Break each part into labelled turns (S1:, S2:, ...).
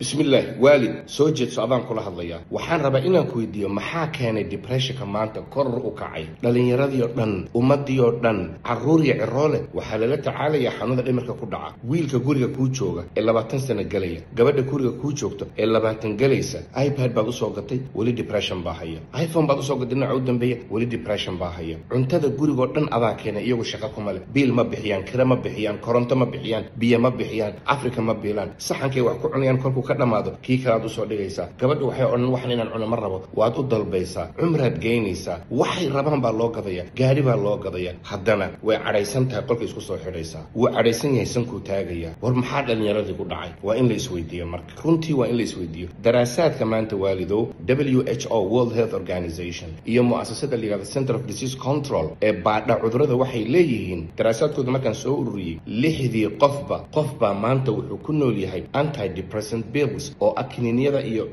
S1: Bismillaah, waalid, soo jeedso, adaan kula hadlayaa. Waxaan rabaa inaan ku weydiiyo, maxaa keenay depressionka maanta koror u kacay? Dhallinyaradii oo dhan, ummadii oo dhan, carruur iyo ciroole, waxaa lala tacaalayaa xanuunada dhimirka ku dhaca. Wiilka guriga kuu jooga ee 20 sano gelaya, gabadha guriga kuu joogta ee 20 gelaysa, iPad baad usoo gatay, weli depression baa haya. iPhone baad usoo gatay nooca u dambeeya, weli depression baa haya. Cuntada gurigoo dhan adaa keenay, iyagu shaqo kuma leh. Biil ma bixiyaan, kira ma bixiyaan, koronto ma bixiyaan, biyo ma bixiyaan, Afrika ma biilaan. Saxankay wax ku cunayaan kolkuu ka dhammaado, kii kalaad usoo dhigaysaa. Gabadha waxay odhan, "Waxan inaan cuno ma rabo." Waad u dalbaysaa, cumraad geynaysaa, waxay rabaan baa loo gadaya, gaari baa loo gadaya, haddana way cadhaysan tahay, qolka isku soo xidhaysaa. Wuu cadhaysan yahay, sankuu taagaya. War maxaa dhallinyaradii ku dhacay? Waa in la isweydiiyo marka, runtii waa in la isweydiiyo. Daraasaadka maanta, waalidow, WHO, World Health Organization, iyo mu'asasada la yihahdo Center of Disease Control ee baadha cudurrada waxay leeyihiin, daraasaadkooda markaan soo ururiyey, lixdii qofba qof baa maanta wuxuu ku nool yahay antidepressant pills, oo ah kiniiniyada iyo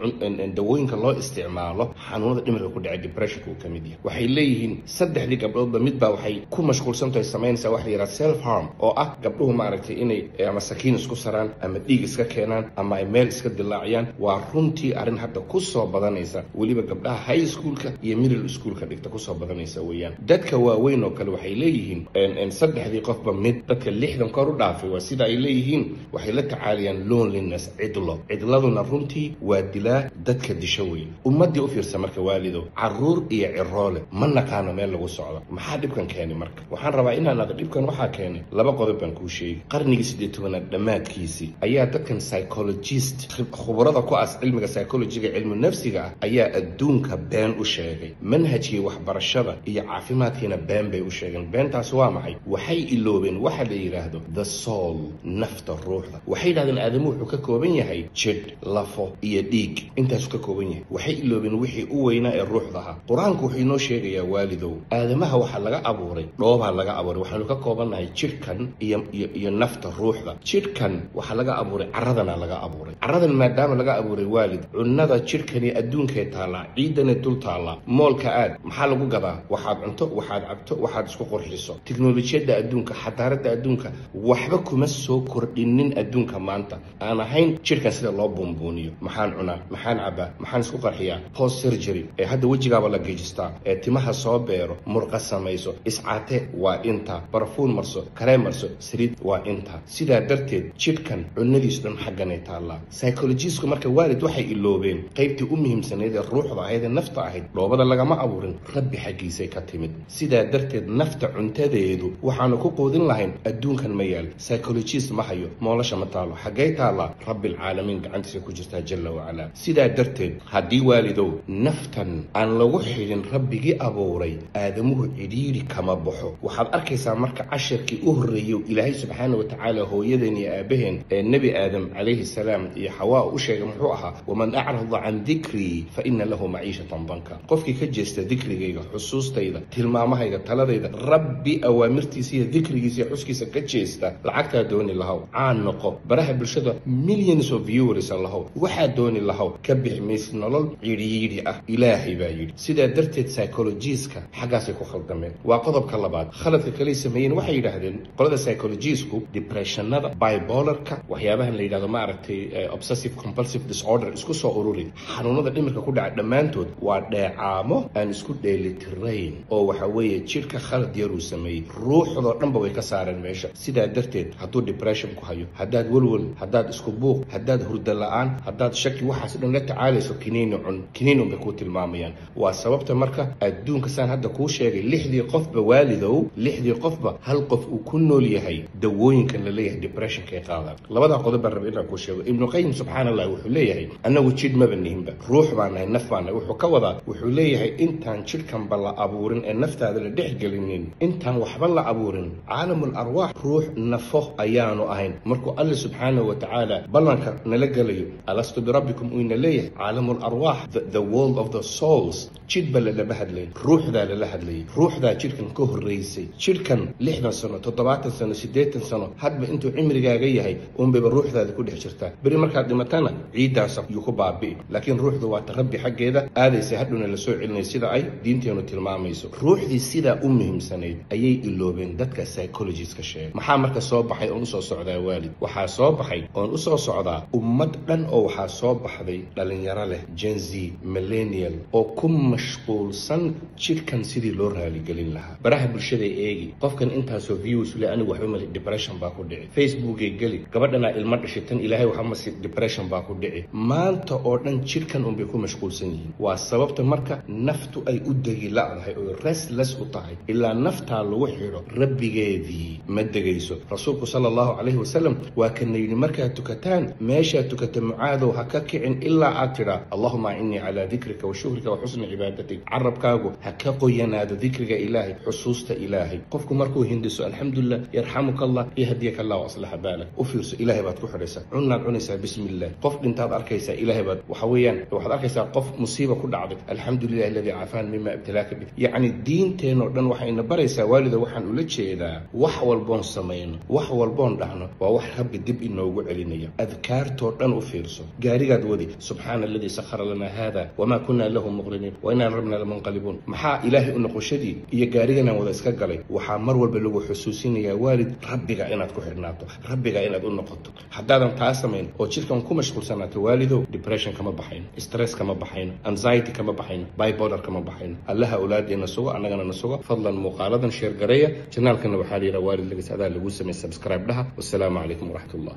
S1: dawooyinka loo isticmaalo xanuunada dhimirka ku dhacay, depressionka uu ka mid yahay. Waxay leeyihiin saddexdii gabdhoodba midbaa waxay ku mashquulsan tahay, samaynaysaa waxa la yidhaha self harm, oo ah gabdhuhu maaragtay inay ama sakiin isku saraan ama dhiig iska keenaan ama ay meel iska dilaaciyaan. Waa runtii arrin hadda ku soo badanaysa, weliba gabdhaha high schoolka iyo middle schoolka dhigta kusoo badanaysa weeyaan. Dadka waaweyn oo kale waxay leeyihiin saddexdii qofba mid, dadka 60 kor u dhaafay, waa sida ay leeyihiin, waxay la tacaalayaan loneliness, cidlo. Cidladuna runtii waa dilaa dadka disho wey. Ummaddii u fiirsa marka, waalidow, carruur iyo ciroole, ma naqaano meel lagu socdo. Maxaa dhibkan keenay marka? Waxaan rabaa inaan ado dhibkan waxaa keenay laba qodob baan kuu sheegi. Qarnigii 18aad dhammaadkiisii ayaa dadkan psychologist, khubarada ku as cilmiga psychologyga, cilmu nafsiga ah, ayaa adduunka been u sheegay. Manhajkii waxbarashada iyo caafimaadkiina been bay u sheegeen. Beentaasi waa maxay? Waxay iloobeen waxa la yidhaahdo the soul, nafta, ruuxda. Waxay yidhahdeen aadamuhu wuxuu ka kooban yahay jidh, lafo iyo dhiig, intaasuu ka kooban yahay. Waxay iloobeen wixii u weynaa ee ruuxda ahaa. Qur-aanku wuxuu inoo sheegayaa, waalidow, aadamaha waxaa laga abuuray dhoobaa laga abuuray. Waxaanu ka koobannahay jidhkan iyo nafta, ruuxda. Jidhkan waxaa laga abuuray carradana laga abuuray. Carradan maadaama laga abuuray, waalid, cunnada jidhkani adduunkay taallaa, ciidanay dul taallaa. Moolka aad, maxaa lagu gadaa? Waxaad cunto, waxaad cabto, waxaad isku qurxiso. Tiknolojiyadda adduunka, xadaaradda adduunka, waxba kuma soo kordhinin adduunka maanta aan ahayn jidhkan sida loo buunbuuniyo. Maxaan cunaa? Maxaan cabaa? Maxaan isku qarxiyaa? Post surgery ee hadda wejigaaba la gejistaa, ee timaha soo beero, murqa samayso, iscaate, waa inta barafuun marso, kareem marso, saliid, waa inta. Sidaa darteed jidhkan cunadiisu dhan xagganay taallaa. Psychologistku marka, waalid, waxay iloobeen qaybtii u muhiimsanayd ee ruuxda ahayd, ee nafta ahayd. Dhoobada lagama abuurin, Rabbi xaggiisay ka timid. Sidaa darteed nafta cuntadeedu waxaanu ku quudin lahayn adduunkan ma yaal, psychologist ma hayo, moolasha ma taalo. Xaggay taallaa? Rabbilcaalamiin gacantiisa ku jirtaa, jalla wacalaa. Sidaa darteed haddii, waalidow, naftan aan lagu xidhin Rabbigii abuuray, aadamuhu cidhiidhi kama baxo. Waxaad arkaysaa marka cashirkii u horreeyey Ilaahay subxaana wa tacaala hooyadeen iyo aabaheen ee Nebi Aadam calayhi salaam iyo Xawaa u sheegay muxuu ahaa? "Waman acrada can dikrii fa ina lahu maciishatan danka." Qofkii ka jeesta dikrigayga, xusuustayda, tilmaamahayga, taladayda, Rabbi awaamirtiisa iyo dikrigiisa iyo xuskiisa ka jeesta, lacagtaa dooni lahow, caan noqo, baraha bulshada millions of viewers lahow, waxaa dooni lahow, ka bixi maysid nolol cidhiidhi ah, Ilaahay baa yidhi. Sidaa darteed psychologistka xaggaasay ku khaldameen. Waa qodobka labaad. Khaladka kaley sameeyeen, waxay yidhaahdeen qolada psychologistku depressionada, bipolarka, waxyaabahan la yidhahdo maaragtay obsessive compulsive disorder, isku soo ururi, xanuunada dhimirka ku dhaca dhammaantood waa dheecaamo aan isku dheelitirayn, oo waxa weeye jidhka khalad yaruu sameeyey, ruuxdoo dhanba way ka saareen meesha. Sidaa darteed hadduu depression ku hayo, haddaad welwel, haddaad isku buuq, haddaad hurdo la-aan, haddaad shaki, waxaas dhan la tacaalayso, kiniini cun, kiniinun bay kuu tilmaamayaan. Waa sababta marka adduunka saan hadda kuu sheegay, lixdii qofba, waalidow, lixdii qofba hal qof uu ku nool yahay dawooyinkan la leeyahay depressionkay qaadaan. Labadaa qodob baan rabay inaan kuu sheego. Ibnu Qayim, subxaan Allah, wuxuu leeyahay annagu jidh maba nihinba, ruux baa nahay, naf baa nahay. Wuxuu ka wadaa, wuxuu leeyahay intaan jidhkanba la abuurin ee naftaada la dhex gelinin, intaan waxba la abuurin, caalamul arwaax, ruux, nafo ayaanu ahayn. Markuu Alle subxaanahu wa tacaala ballanka nala gelayo, "Alastu birabbikum" uu ina leeyahay, caalamul arwaax, the world of the souls, jidhba lalama hadlay, ruuxdaa lala hadlayay. Ruuxdaa jidhkan ka horreysay. Jidhkan 60 sano, 70 sano, 80 sano, hadba intuu cimrigaaga yahay unbayba ruuxdaada ku dhex jirtaa. Beri markaad dhimatana ciiddaas yuu ku baabi'i, laakiin ruuxdu waa ta Rabbi xaggeeda aadaysa, hadhowna la soo celinay, sida ay diinteenu tilmaamayso. Ruuxdii sidaa u muhiimsanayd ayay iloobeen dadka psychologistka sheegay. Maxaa marka soo baxay oon usoo socdaa, waalid? Waxaa soo baxay oon usoo socdaa, ummaddii Ummad dhan oo waxaa soo baxday dhalinyaro leh, Gen Z, millennial, oo ku mashquulsan jidhkan sidii loo raaligelin lahaa. Baraha bulshada eegi, qofkan intaasoo views le, anigu waxba mali, depression baa ku dhici. Facebookay geli, gabadhanaa ilmo dhashay, tan Ilaahay waxa masi, depression baa ku dhici. Maanta oo dhan jidhkan unbay ku mashquulsan yihiin. Waa sababta marka naftu ay u degi la'dahay oo restless u tahay. Ilaa naftaa lagu xidho Rabbigeedii, ma degayso. Rasuulku sala Allahu calayhi wasalam waa kana yidhi: "Markaad tukataan, meeshaad tukata, Mucaadow, ha ka kicin ilaa aad tidhaa: Allahuma acinnii calaa dikrika wa shukrika wa xusni cibaadatik." Carabkaagu ha ka qoyanaado dikriga Ilaahay, xusuusta Ilaahay. Qofku markuu hindiso, "Alxamdulilah, yarxamuka Allah, yahdiyaka Allah wa aslaxa baalak." U fiirso, Ilaahay baad ku xidhaysaa. Cunaad cunaysaa, bismi illah. Qof dhintaad arkaysaa, Ilaahay baad waxa weeyaan waxaad arkaysaa qof musiiba ku dhacday, "Alxamdulilah alladii caafaan mima ibtalaaka bi." Yacni diinteenoo dhan waxayna baraysaa, waalida, waxaan ula jeedaa, wax walboon samayno, wax walboon dhahno, waa wax Rabbi dib inoogu celinaya. Adkaartoo dhan u fiirso. Gaarigaad wadi, "Subxaana alladii sakhara lana hada wamaa kunna lahu muqriniin wa inaa rabbina lamunqalibuun." Maxaa Ilaahay u noqoshadii iyo gaariganaan wada iska galay? Waxaa mar walba lagu xusuusinayaa, waalid, Rabbiga inaad ku xidhnaato, Rabbiga inaad u noqoto. Haddaadan taa samayn oo jidhkan ku mashquulsanaato, waalidow, depression kama baxayno, stress kama baxayno, anxiety kama baxayno, bipolar kama baxayno. Allaha awlaadeena sugo, annagana na sugo. Fadlan muuqaaladan share gareeya. Channelkana waxaa la yidhaha Waalid Lagas, adaa lagu sameey, subscribe dhaha. Wassalaamu calaykum waraxmatullah.